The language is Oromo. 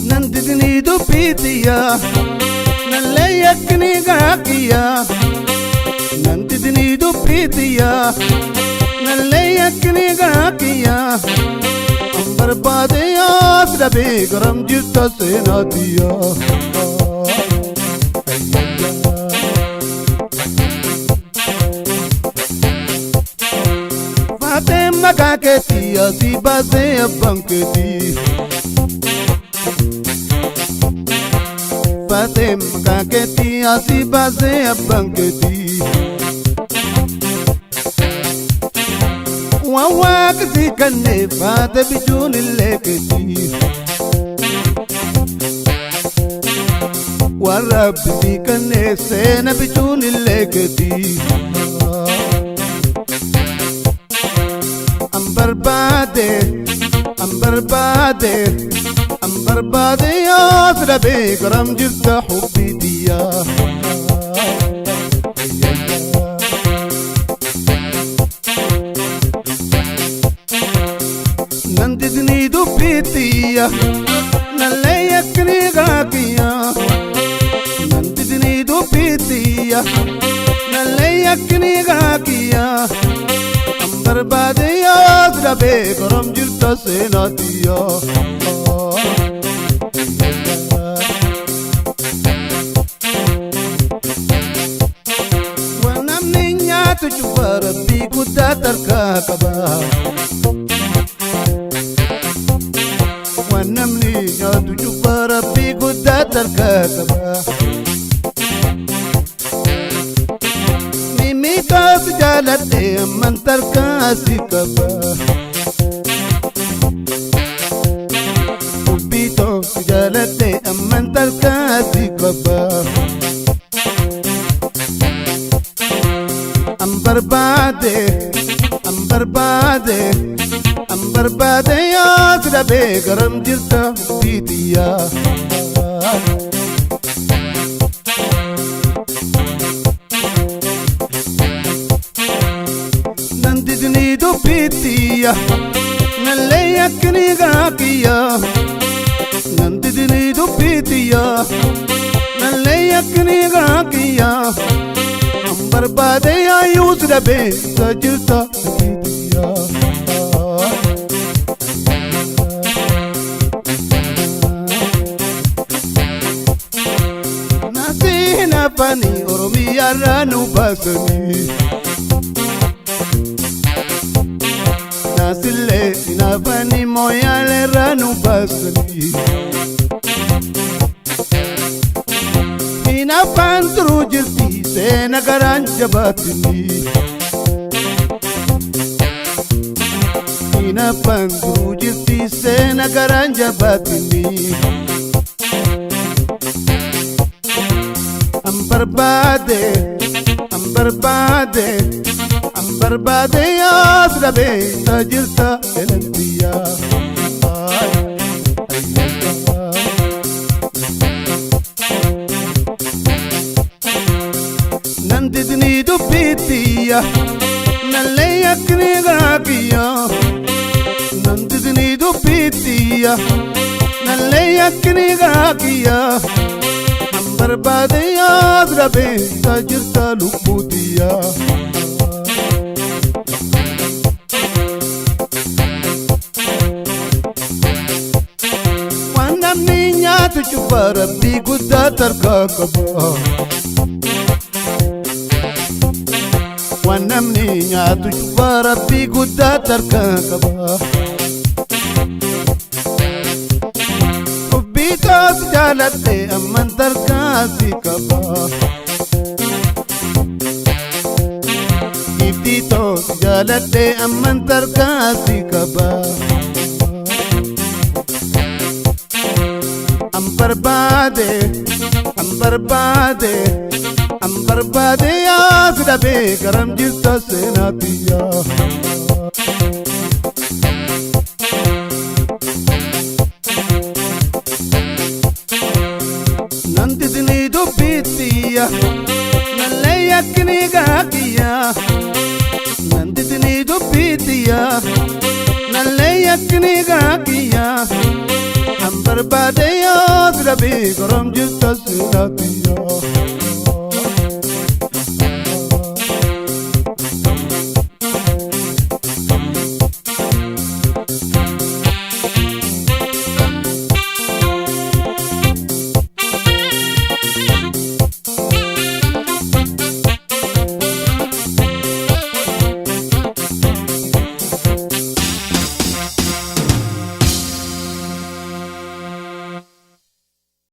Nandidni dubbiitiyya nallee yakkini gaakiyya. Nandidni dubbiitiyya nallee yakkini gaakiyya. An barbaade yaas dhabee garam jirta seenaatiyya. Faatee maqaa keetii asii baasee abbaan keetii. Faatee maqaa keetii asii baasee abbaan keetii. Waan waaqni kennee faate bichuun illee keetii. Waan rabbi si kennee seena bichuun illee keetii. An barbaade, an barbaade, an barbaade yaas dhabee garam jirta hubbiitiyyaa. Nandidni dubbiitiyya nallee yakkini gaakiyya. Nandidni dubbiitiyya nallee yakkini gaakiyya. An barbaade yaas dhabee garam jirta seenaatiyya. Waan namni nyaatu cufa rabbii guddaa tarkaa qaba. Waan namni nyaatu cufa rabbii guddaa tarkaa qaba. Mimmiidhaas jaaladhe amman tarkaa si qaba. Dubbiitoo jaaladhe amman tarkaa si qaba. An barbaade, an barbaade, an barbaade yaas dhabee garam jirta hubbiitiyyaa. Nandidni dubbiitiyya nallee yakkini gaakiyya. Nandidni dubbiitiyya nallee yakkini gaakiyya. An barbaade yaayyuus dhabee isa jirta hubbiitiyya. Nasiin afaanii Oromiyaarraa nu baasanii. Nasillee hinaafanii mooyaaleerraa nu baasanii. Hinaafaan turuu jirti seena garaan jabaatini. Hinaafaan turuu jirti seena garaan jabaatini. An barbaade, an barbaade, an barbaade yaas dhabee isa jirta elantiyyaa. Nandidni dubbiitiyya nallee yakkini gaakiyya. Nandidni dubbiitiyya nallee yakkini gaakiyya. An barbaade yaas dhabee isa jirta lubbuutiyya. Waan namni nyaatu cufa rabbii guddaa tarkaa qaba. Waan namni nyaatu cufa rabbii guddaa tarkaa qaba. Dubbiitoos jaaladhe amman tarkaa si qaba. Ibdiitoos jaaladhe amman tarkaa si qaba. An barbaade, an barbaade, an barbaade yaas dhabee garam jirta seenaatiyya. Nandidni dubbiitiyya nallee yakkini gaa. garaa kiyya nan didinii dubbiitiyya nallee yakkinii garaa kiyya an barbaade yoo si dhabii gorom jirta silaa kiyya.